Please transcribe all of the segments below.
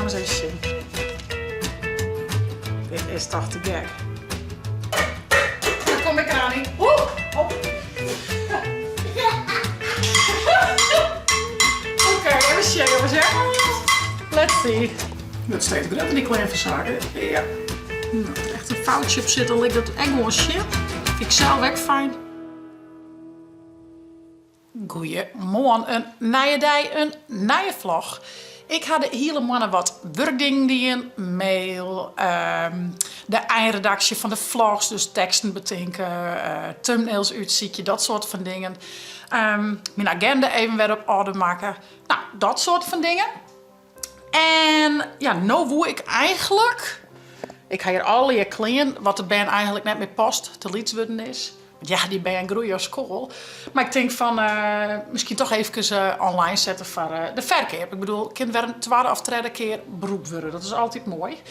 Mar ris even sjen. Dit is toch te gek. Dêr kom ik Rani. Oeh, oh. Oké, even sjen jongens hè. Let's see. Wurdt steeds grutter dy klean fan Sake. Ja. Nou, as der echt in foutsje op sit, dan lit ik dat ek gewoan sjen. Fyn ik sels ek fijn. Goeiemoarn, in nije dei, in nije vlog. Ik ha de hiele moanne wat wurkdingen dien, mail, de einredaksje fan de vlogs, dus teksten betinke, thumbnails útsykje, dat soart fan dingen. Myn agenda even wer op oarder makke, no, dat soart fan dingen. En ja, no woe ik eigenlik, ik ha hjir allegear klean wat de bern eigenlik net mear past, te lyts wurden is. Want ja, dy bern groeie as koal. Mar ik tink fan miskien toch eefkes online sette foar de ferkeap. Ik bedoel, kin wer in twadde of tredde kear brûkt wurde. Dat is altyd moai.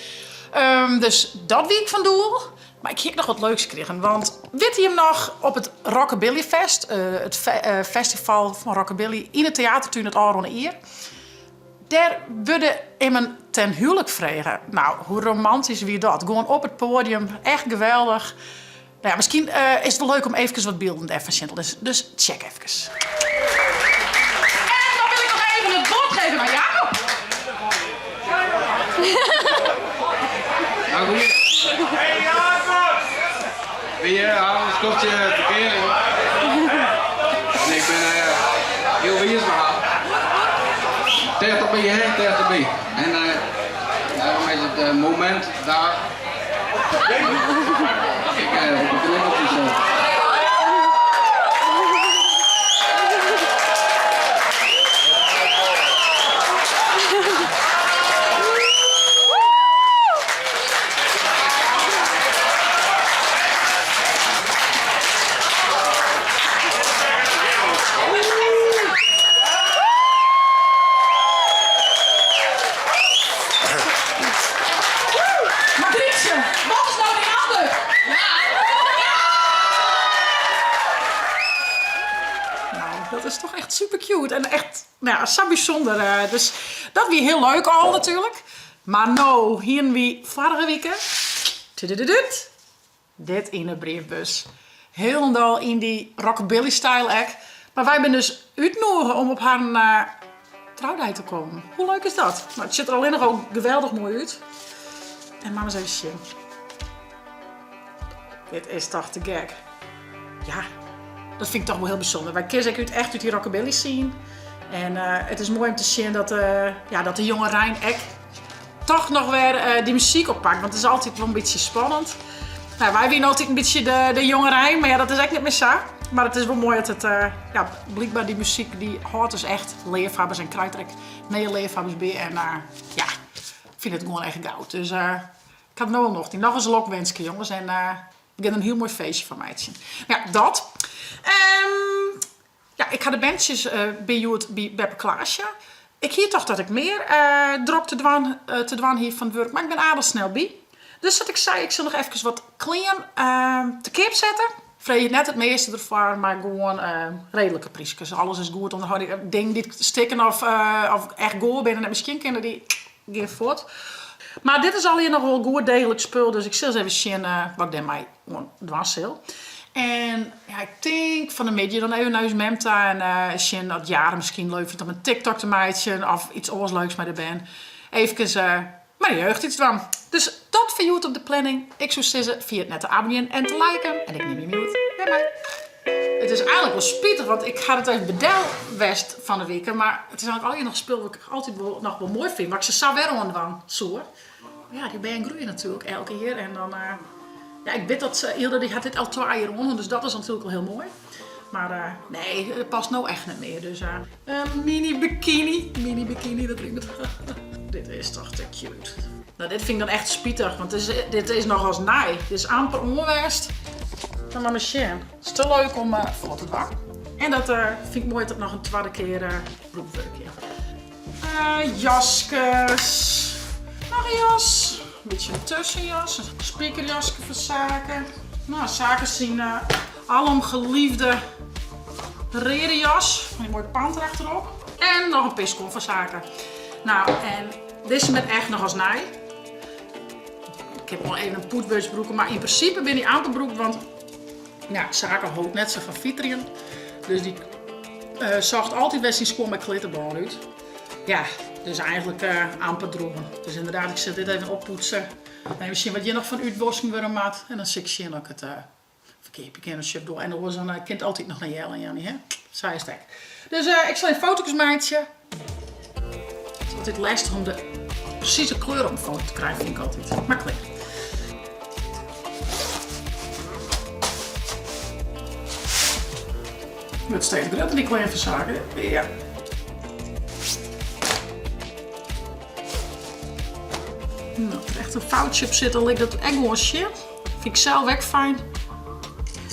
Dus dat wie ik fan doel. Mar ik hie ek noch wat leuks krigen, want witte jim noch op it Rockabilly Fest, it festival fan Rockabilly yn de teatertún it ôfrûne jier, Dêr wurde immen ten huwlik frege. Nou, hoe romantysk wie dat? Gewoan op it poadium, echt geweldich. Nou ja, miskien is it wol leuk om eefkes wat bylden dêrfan sjen te lizzen, dus check efkes. En dan wil ik nog even het woord geven aan Jacob. Nou goeie. Hey Jacob! Wie je al een skoftje ferkearing. En ik bin hiel wiis mei har. Tichterby hè, tichterby. En dêrom is it momint daar ik op de knibbeltjes. Margrietje, wat is no dyn antwurd? Nou, dat is toch echt super cute en echt, nou ja, sa bysûnder. Dus dat wie hiel leuk al natuerlik. Mar no hienen wy foarige wike tudududud, dit yn 'e briefbus. Hielendal yn dy rockabilly-styl ek. Mar wy binne dus útnoege om op harren troudei te kommen. Hoe leuk is dat? No, it sjocht der allinnich al geweldich moai út. En mar ris even sjen. Dit is toch te gek. Ja, dat fyn ik toch wol hiel bysûnder. Wy kizze ek út, echt út dy rockabilly scene. En it is moai om te sjen dat, ja, dat de jongerein ek toch noch wer dy muzyk oppakt. Want it is altyd wol in bytsje spannend. Nou, wy wiene altyd in bytsje de, de jongerein, mar ja, dat is ek net mear sa. Mar it is wol moai dat it, ja, blykber dy muzyk dy hâldt dus echt leafhawwers en krijt der ek nije leafhawwers by. En ja, ik fyn it gewoan echt goud. Dus ik ha der no al nocht yn. Noch ris lokwinske jonges en we gean der in hiel moai feestje fan meitsjen. Ja, dat. Ja, ik ha de berntsjes by hjoed by beppe Klaasje. Ik hie tocht dat ik mear drok te dwaan, te dwaan hie fan it wurk, mar ik bin aardich snel by. Dus sa't ik sei, ik sil noch efkes wat klean te keap sette. Freegje net it measte derfoar, mar gewoan reedlike pryskes. Alles is goed ûnderhâlden. Dingen dy't stikken of echt goar binne en net mear skjin kinne, dy gean fuort. Mar dit is allegear noch wol goed deeglik spul, dus ik sil ris even sjen wat ik dêrmei oan dwaan sil. En ja, ik tink fan 'e middei dan even nei ús mem ta en sjen oft Jaren miskien leuk fynt om in TikTok te meitsjen of yts oars leuks mei de bern. Eefkes mei de jeugd yts dwaan. Dus dat foar hjoed op de planning. Ik soe sizze, ferjit net te abonnearjen en te liken. En ik nim jim hjoed wer mei. It is eigenlik wol spitich, want ik ha it even bedel west fan 'e wike, mar it is eigenlik allegear noch spul wat ik altyd wol noch wol moai fyn, wat ik se sa wer oandwaan soe. Ja, dy bern groeie natuerlik elke jier en dan, ja, ik wit dat Hilda dy hat dit al twa jier oan, dus dat is natuerlik al hiel moai. Mar nee, it past no echt net mear, dus in mini bikini, mini bikini, dat rimet. Dit is toch te cute. No, dit fyn ik dan echt spitich, want dit is noch as nij. Dit is amper oan west. Dan mar sjen. It is te leuk om fuort te dwaan. En dat fyn ik moai dat it noch in twadde kear brûkt wurde kin. Jaskes. Noch in jas. In bytsje in tussenjas. In spikerjaske foar Sake. No, Sake syn alom geliefde reade jas. Mei dy moaie panter achterop. En noch in pear skuon foar Sake. No, en. Dizze binne echt noch as nij. Ik kin wol even in poetsbeurs brûke, mar yn prinsipe binne dy amper brûkt, want ja, Sake hold net sa fan fiterjen. Dus dy socht altyd wer syn skuon mei klittenbân út. Ja, dus eigentlik amper droegen. Dus ynderdaad, ik sil dit even oppoetse. Even sjen wat hjir noch fan útwosken wurde moat. En dan sil ik sjen oft ik it ferkeapje kin of sjoch door. En oars dan kin it altyd noch nei Jelle en Jannie, hè? Sa is it ek. Dus ik sil even foto's meitsje. It is altyd lêstich om de presieze kleur op in foto te krijen, fyn ik altyd. Mar klear. Wurdt steeds grutter dy klean fan Sake. Ja. No, as der echt in foutsje op sit, dan lit ik dat ek gewoan sjen. Fyn ik sels ek fijn.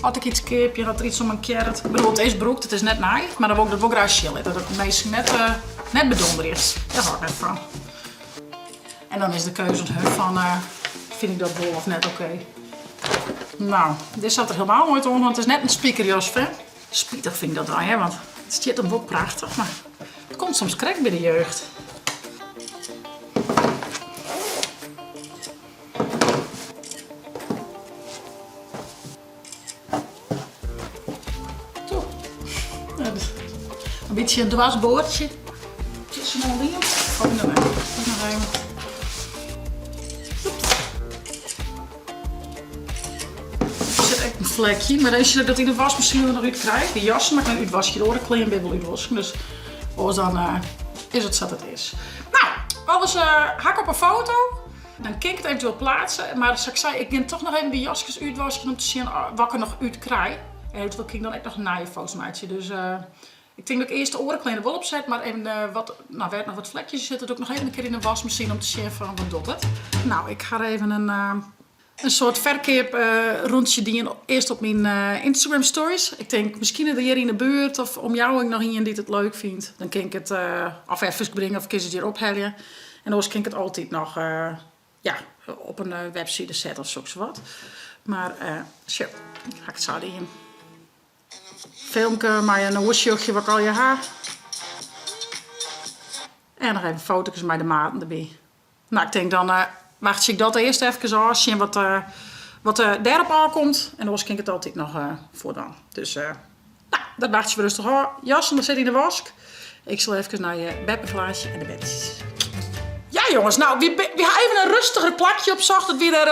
As ik iets keapje, dat der iets oan mankearret. Ik bedoel, it is brûkt, it is net nij, mar dan wol ik dat wol graach sjen litte. Dat de minsken net, uh, net bedonderje. Dêr hâld ik net fan. En dan is de keuze oan hun fan, uh, fyn ik dat wol of net oké. Nou, dit zat er helemaal nooit oan, want it is net in spikerjas, hè. Spitich fyn ik dat dan, hè, want it stiet him wol prachtich, mar it komt soms krekt by de jeugd. Zo. In bytsje in dwarsboardsje. Is er noch liem? Oh, nee. Nog even. Der sit ek in flekje, mar as je dat yn de wasmasine der noch út krije. De jassen moat ik noch útwaskje, de oare klean binne wol útwosken, dus oars dan eh, is it sa't it is. Nou, alles uh, hak op in foto. Dan kin ik it eventueel plaatsen, mar sa't ik sei, ik gean toch noch even de jaskes útwaskjen om te sjen eh, wat ik der noch út krij. En eventueel kin ik dan ek noch nije foto's meitsje. Dus uh, ik tink dat ik earst de oare klean der wol op set, mar even uh, wat, nou, wêr't noch wat flekjes sitte, doe ik noch even in kear yn de wasmasine om te sjen fan wat docht it. Nou, ik ha even in, uh, in soart ferkeaprûntsje dien, earst op myn Instagram stories. Ik tink, miskien is der hjir yn de buert of omjouwing noch ien dy't it leuk fynt. Dan kin ik it of efkes bringe of kin se it hjir ophelje. En oars kin ik it altyd noch ja, op in webside sette of soks wat. Mar sjoch, ha ik it sa dien. Filmke mei in oersjochje wat ik allegear ha. En noch even foto's mei de maten derby. Nou, ik tink dan wachtsje ik dat earst efkes ôf, sjen wat, wat dêrop ôfkomt. En oars kin ik it altyd noch foardwaan. Dus nou, dat wachtsje we rêstich ôf. Jassen, dat sit yn de wask. Ik sil efkes nei beppe Klaasje en de berntsjes. Ja jonges, nou, wy, wy ha even in rêstiger plakje opsocht. It wie dêr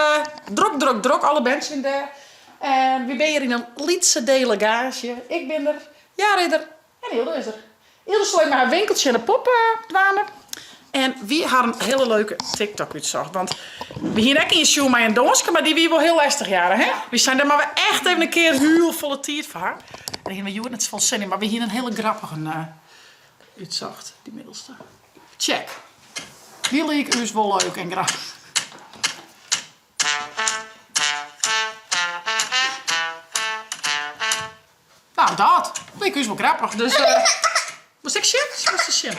drok, drok, drok, alle berntsjes binne dêr. En wy binne hjir yn in lytse delegaasje. Ik bin der, Jara is der en Hilde is der. Hilde is mei har winkeltsje en de pop dwaande. En wy ha in hiele leuke TikTok útsocht. Want wy hiene ek ien sjoen mei in dânske, mar dy wie wol hiel lêstich, Jara, hè? Wy seinen, dêr moatte we echt even in kear hiel folle tiid foar ha. Dêr hiene we hjoed net safolle sin yn, mar wy hiene in hiele grappige útsocht, dy middelste. Check. Dy like ús wol leuk en grappich. Nou, dat. Like ús wol grappich. Dus, uh, moast ik sjen? Moast sjen.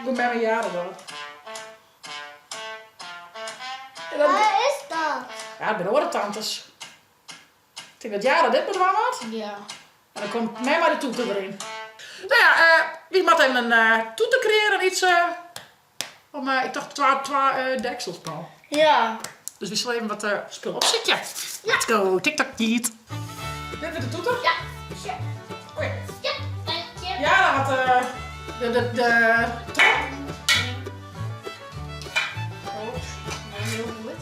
Hoe ben je jaren dan? Wat is dat? Ja, dat binne oare tantes. Ik tink dat Jara dit mar dwaan moat. Ja. En dan komt mem mei de toeter deryn. Nou ja, uh, wy moatte even in uh, toeter kreëren, iets. Uh, om, ik tocht twa deksels, Paul. Ja. Dus wy sille even wat spul opsykje. Let's go, TikTok giet. Dit wurdt de toeter? Ja. Oh ja. Ja, dank je. Ja, dat had de top. Oh, heel goed.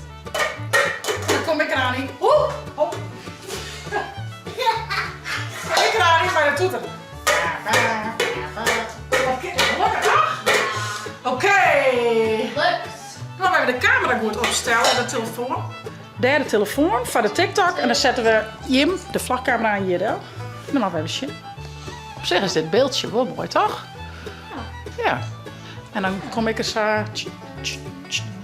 Dan kom ik eraan in. Oeh, oh. Kom ik eraan in bij de toeter. Gelukkig. Oké. Lukt. Dan even de camera goed opstellen, de telefoon. Dêr de telefoon foar de TikTok. En dan sette we Jim, de vlogcamera aan hjir del. Dan moatte we even sjen. Op sich is dit byldsje wol moai, toch? Ja. Ja. En dan kom ik der sa...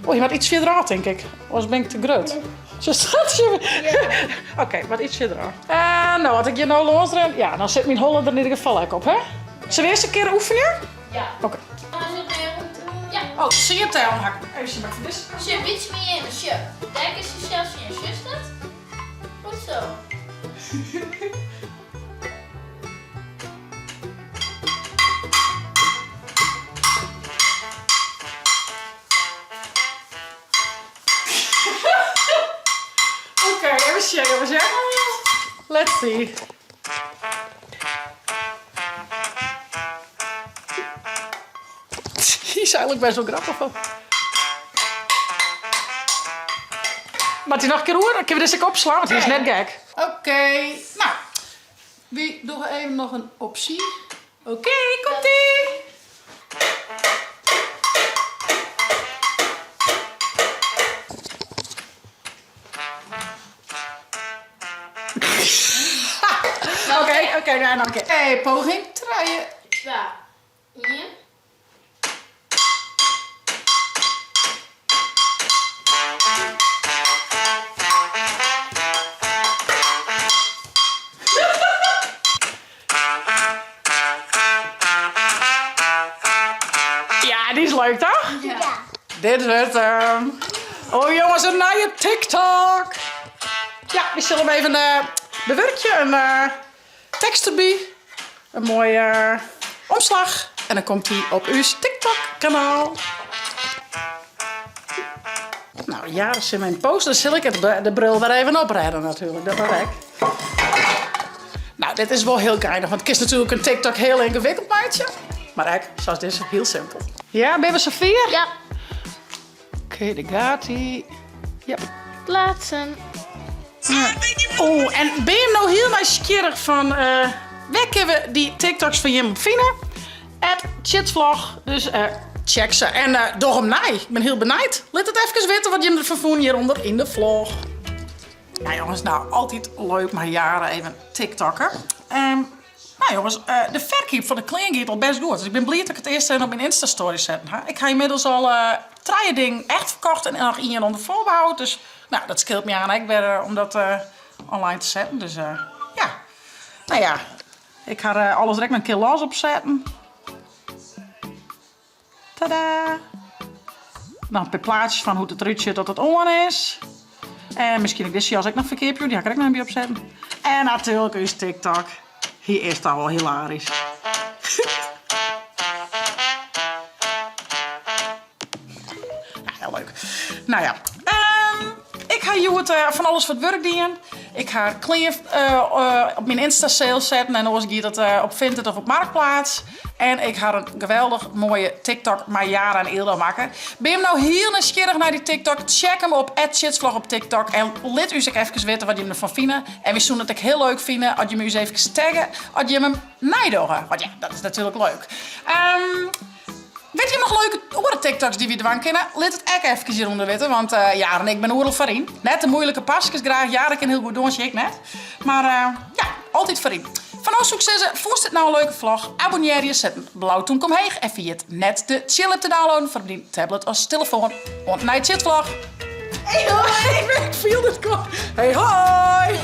Oh, je moat iets fierder ôf, tink ik. Oars bin ik te grut. Zo staat je. Oké, wat iets fierder ôf. Uh, no, as ik hjir no lâns rin, ja, dan sit myn holle der yn ieder gefal ek op, hè? Sille we earst in kear oefenje? Ja. Oké. Ja. Oh, tsien tellen ha ik. Even sjen, wat ik dizze. Sjoch, bytsje my yn. Sjoch, dêr kinst dysels sjen. Sjochst it? Goed zo. Even sjen, jongens, ja. Let's see. Die is eigenlijk best wel grappig. Moat dy noch in kear oer? Dan kinne we dizze ek opslaan, want hy is net gek. Oké, nou. Wy dogge even noch in opsje. Oké, komt ie! Oké, oké, nou, noch in kear. Hey, poging trije. Twa, ien. Ja, dy is leuk toch? Ja. Dit wurdt hem. Oh jongens, in nije TikTok. Ja, wy sille him even eh, bewurkje. In eh, tekst derby. In moaie eh, omslach. En dan komt hy op ús TikTok kanaal. Nou ja, dat sil mijn post. Dan sil ik it, de bril wer even oprêde natuerlik. Dat moat ek. Nou, dit is wol hiel geinich, want kinst natuerlik in TikTok hiel yngewikkeld meitsje. Mar ek, sa as dizze, hiel simpel. Ja, binne we safier? Ja. Oké, dêr gaat ie. Ja. Plaatsen. Oh, en bin jim no hiel nijsgjirrich fan uh, wêr kinne we dy TikToks fan jim op fine? At Tjitsvlog, dus uh, check se en uh, doch him nei. Ik bin hiel benijd. Lit it efkes witte wat jim derfan fûnen hjirûnder yn de vlog. Ja jongens, nou altyd leuk mei Yara even TikTokken. Um, nou jongens, uh, de ferkeap fan de klean giet al best goed. Dus ik bin bliid dat ik it earst even op myn Insta-story setten ha. Ik ha ynmiddels al uh, trije dingen echt ferkocht en noch ien ûnder foarbehâld. Dus nou, dat skeelt my aan ek wer uh, om dat uh, online te setten. Dus uh, ja, nou ja, ik ha alles der ek noch in kear los op setten. Tada! Noch in pear plaatsjes fan hoe't it derút sjocht dat it oan is. En miskien ek dizze jas ek noch ferkeapje, dy ha ik der ek noch by opsetten. En natuerlik ús TikTok. Hy is toch wol hilarysk. Ja, hiel leuk. Nou ja, um, ik ha hjoed uh, fan alles foar it wurk dien. Ik ha klean uh, op myn Insta-sale setten en oars giet dat uh, op Vinted of op Marktplaats. En ik ha in geweldich moaie TikTok mei Yara en Ildo makke. Bin jim no hiel nijsgjirrich nei dy TikTok? Check him op @tjitsvlog op TikTok en lit ús ek efkes witte wat jim derfan fine. En wy soene it ek hiel leuk fine as jim ús efkes tagge as jim him neidogge. Want ja, dat is natuerlik leuk. Um, Witte jim noch leuke oare TikToks dy't wy dwaan kinne? Lit it ek efkes hjirûnder witte, want uh, Yara en ik bin oeral foar yn. Net de moeilike paskes graach, Yara kin hiel goed dûnsje, ik net. Mar uh, ja, altyd foar yn. Foar no soe ik sizze, fûnst dit no in leuke vlog? Abonnearje, set in blau tûmke omheech en ferjit net de Tsjilip te downloaden foar op dyn tablet of telefoan. Oant de nije Tjitvlog! Hey hoi! Ik fiel dit kom. Hey hoi!